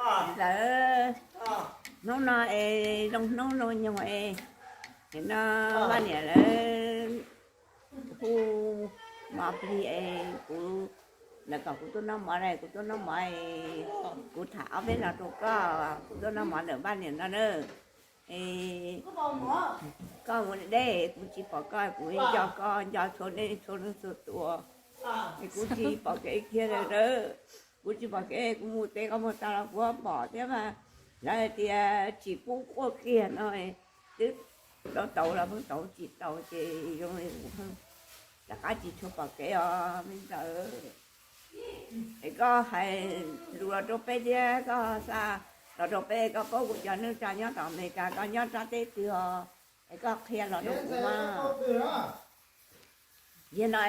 Lawv hnub no es zoo hnub zoo nyoog es, no Vaj niam lawv hu mov plig es kuv, lawv kom kuv tuaj noj mov na, kuv tuaj noj mov es kuv tham ob peb lo rau koj, kuv tuaj noj mov ntawm Vaj niam no na. Es koj mus deb, kuv tsis pom koj, kuv nco koj nco txhua dej txhua leej txhua tus, es kuv tsis pom kev kiag lawm na. Kuv tsis pom kev, kuv mus teb koj mus tas los kuv pom thiab mas, lawv hais tias tsis pub quaj kiag no, twb tau tau los pheej tau, tsis tau ces zoo li kuv pheej rov qab tsis tshua pom kev os me ntxhais. Es koj hais lus los rau peb thiab, koj xa los rau peb, koj paub kuv cov neej tsa nyob tom Amelikas, koj nyob sab teb twg os, es koj qhia los rau kuv mas. Yog no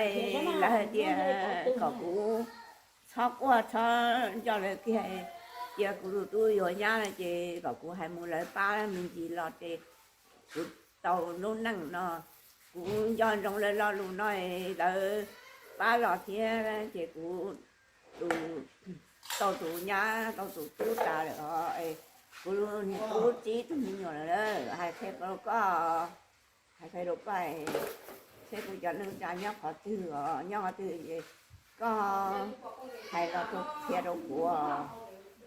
lawv hais tias kom kuv txhob quaj txhob nco lawv kiag, cia kuv tus tub yuav nyab no ces kom kuv hais mus lawv pab me ntsis los ces kuv tau lub neej no. Kuv nco ntsoov lawv lo lus no, lawv pab los thiab ces kuv tus, tau tus nyab tau tus tub tas lawm os. Kuv niag tub tsib tug me nyuam lawm, hais qhia rau koj, hais qhia rau koj, seb kuv cov neej tsa nyob qhov twg os, nyob qhov twg es koj hais los rau qhia rau kuv,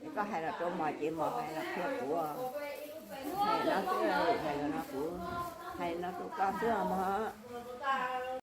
es koj hais los rau mos ces mos hais los qhia kuv. Hais no xwb, hais no kuv hais no rau koj xwb os mog.